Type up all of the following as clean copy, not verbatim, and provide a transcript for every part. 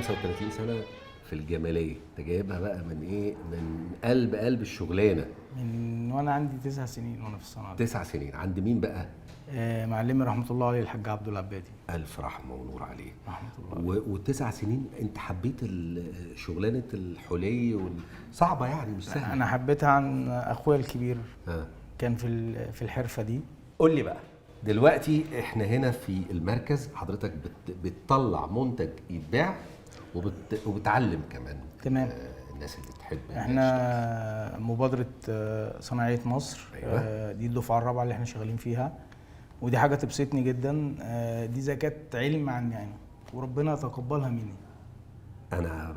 35 سنة في الجمالية، انت جايبها بقى من ايه؟ من قلب قلب الشغلانة. من وانا عندي 9 سنين وانا في الصنعة دي. 9 سنين عند مين بقى؟ معلمي رحمه الله عليه الحاج عبد العبادي. الف رحمه ونور عليه. رحمه الله. وتسع سنين انت حبيت شغلانة الحلي صعبة يعني، مش سهلة. انا حبيتها عن اخويا الكبير. آه. كان في الحرفة دي. قول لي بقى دلوقتي احنا هنا في المركز، حضرتك بتطلع منتج يتباع وبتعلم كمان. تمام. الناس اللي بتحب إنها تشتغل. احنا مبادرة صناعية مصر. أيوة. دي الدفعة الرابعة اللي احنا شغالين فيها، ودي حاجة تبسطني جدا. دي زكاة علم عني يعني، وربنا يتقبلها مني. انا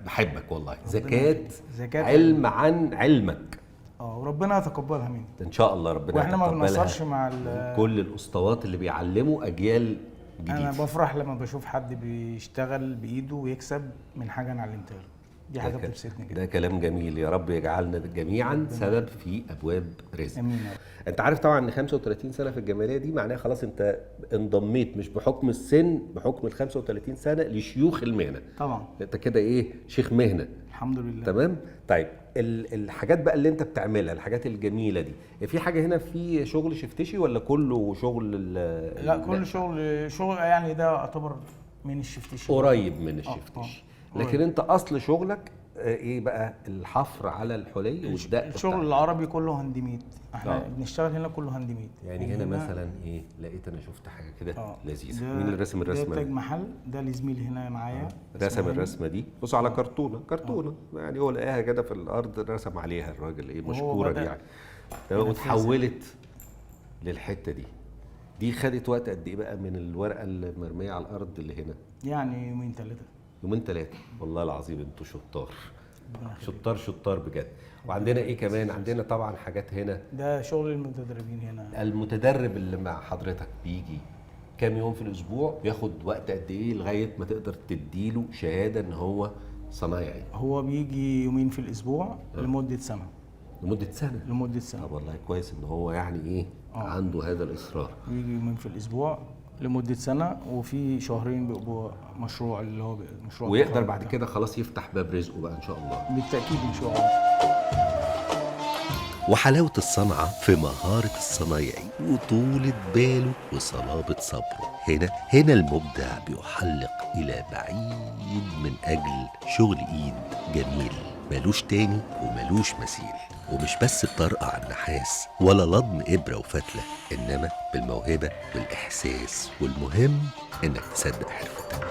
بحبك والله. زكاة زكاة علم عن علمك. وربنا يتقبلها مني ان شاء الله ربنا واحنا ما يتقبلها بنقصرش مع من كل الاسطوات اللي بيعلموا اجيال جديدة. انا بفرح لما بشوف حد بيشتغل بايده ويكسب من حاجة انا علمتها له، دي حاجة بتبسطني جدا. ده كلام جميل، يا رب يجعلنا جميعا سبب في ابواب رزق. امين يا رب. انت عارف طبعا ان 35 سنة في الجمالية دي معناها خلاص انت انضميت، مش بحكم السن، بحكم ال 35 سنة لشيوخ المهنة. طبعا. انت كده ايه، شيخ مهنة. الحمد لله. تمام. طيب الحاجات بقى اللي انت بتعملها، الحاجات الجميلة دي، في حاجة هنا في شغل شفتشي ولا كله شغل لا، كل شغل يعني، ده يعتبر من الشفتشي. قريب من الشفتشي. آه. لكن انت اصل شغلك ايه بقى؟ الحفر على الحلي والدق الشغل بتاعه. العربي كله handmade، احنا بنشتغل هنا كله handmade. يعني هنا مثلا ايه لقيت؟ انا شفت حاجة كده لذيذة. مين اللي رسم ده الرسمة تاج دي؟ محل، ده لزميل هنا معايا رسم اسمه هاني. الرسمة دي، بص على كرتونة، كرتونة يعني هو لقاها كده في الارض رسم عليها الراجل ايه وهو مشكورا بدأ يعني. تمام، وتحولت للحتة دي. دي خدت وقت قد ايه بقى من الورقة المرميه على الارض اللي هنا؟ يعني يومين ثلاثة. يومين ثلاثة. والله العظيم انتوا شطار شطار شطار بجد. وعندنا ايه كمان؟ عندنا طبعا حاجات هنا. ده شغل المتدربين هنا. المتدرب اللي مع حضرتك بيجي كام يوم في الاسبوع؟ بياخد وقت قد ايه لغاية ما تقدر تديله شهادة ان هو صنايعي؟ هو بيجي يومين في الاسبوع لمدة سنة. لمدة سنة؟ لمدة سنة. طب والله كويس ان هو يعني ايه عنده هذا الاصرار. بيجي يومين في الاسبوع لمدة سنة، وفي شهرين بيبقوا مشروع اللي هو مشروع ويقدر التخرج بعد ده. كده خلاص يفتح باب رزقه بقى ان شاء الله. بالتاكيد ان شاء الله. وحلاوة الصنعة في مهارة الصنايعي وطولة باله وصلابة صبره. هنا المبدع بيحلق إلى بعيد من أجل شغل إيد جميل ملوش تاني وملوش مثيل، ومش بس بطرقع النحاس ولا لضم إبرة وفتلة، إنما بالموهبة والإحساس، والمهم إنك تصدق حرفتك.